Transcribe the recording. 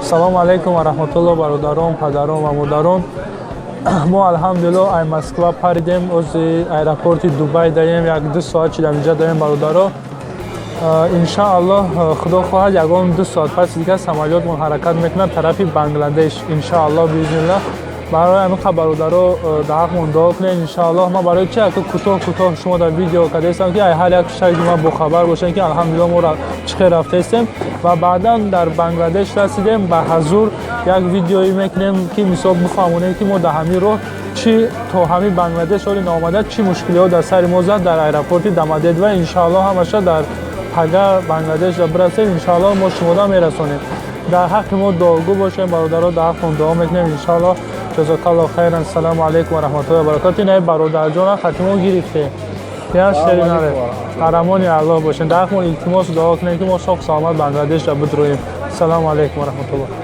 Салому алайкум ва раҳматулло, бародарон, падарон ва модарон. Мо, алҳамдулилло, ай Москва паридем, ози аэропорти Дубай даем, 1-2 соат шидам инҷа даем, бародаро. Иншааллоҳ, худо хоҳад, ягон 2 соат паси дигар самолётмон ҳаракат мекунад тарафи Бангладеш, иншааллоҳ, биизниллаҳ. Барои ҳамин бародаро, дар ҳаққмон дуо кунед, иншааллоҳ. Ман барои чи яко кӯтоҳ кӯтоҳ шумо дар видео кардаистам, ки ай ҳар як шаҳри ма бохабар бошем, ки алҳамдулилло мо чӣ хел рафтаистем. Ва баъдан дар Бангладеш расидем, ба ҳазур як видеое мекунем, ки мисол бифаҳмонем, ки мо дар ҳамин роҳ чӣ то ҳамин Бангладеш ҳоли наомада чӣ мушкилиҳо дар сари мо зад дар аэропорти Дамадедва. Иншааллоҳ, ҳамаша дар пага Бангладешро бирасем, иншааллоҳ, мо шумода мерасонем. Дар ҳаққи мо дуогӯ бошем, бародаро, дар ҳаққон дуо мекунем, иншааллоҳ. Ҷазокаллоҳ хайран. Салому алайкум ва раҳматуллоҳи ва баракоту. Ин бародарҷона хатимо гирифте я шери наре. Дар амони Аллоҳ бошем. Дар ҳаққмон илтимосу дуо кунем, ки мо соҳ саломат Бангладешро бидроем. Салому алайкум ва раҳматуллоҳ.